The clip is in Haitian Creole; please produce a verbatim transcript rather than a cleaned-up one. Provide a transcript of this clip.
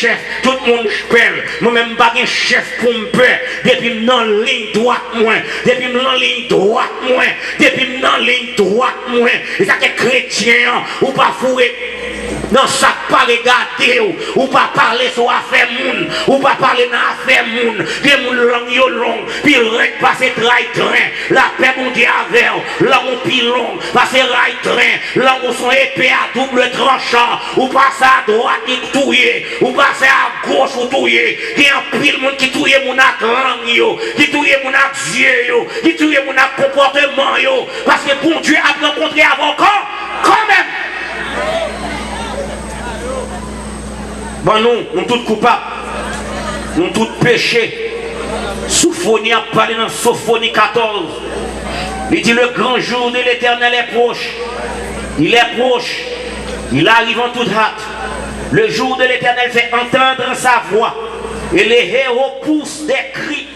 chèf, tout moun pè l. Mwen menm m pa gen chèf pou m pè. Depi m nan liy dwat mwen, depi m nan liy dwat mwen, depi m nan liy dwat mwen. E sa ke kretyen an, ou pa foure nan sa k pa regade w, ou pa pale sou afè moun, ou pa pale nan afè moun. Gen moun lang yo long, pi rèd pase tray tren. Lapè Bondye avè w. Lang ou pi long pase ray tren. Lang ou se yon epe a double tranchan. Ou pase a dwat, li touye. Ou pase a goch, ou touye. Gen anpil moun ki touye moun ak lang yo, ki touye moun ak zye yo, ki touye moun ak konpòteman yo. Paske Bondye ap rankontre avè w kan, kanmenm. Ban nou, nou tout koupab. Nou tout peche. Sofoni ap pale nan Sofoni katòz. Li di, le grand jour de l'Éternel est proche. Il est proche. Il arrive en toute hâte. Le jour de l'Éternel fait entendre sa voix. Et les héros poussent des cris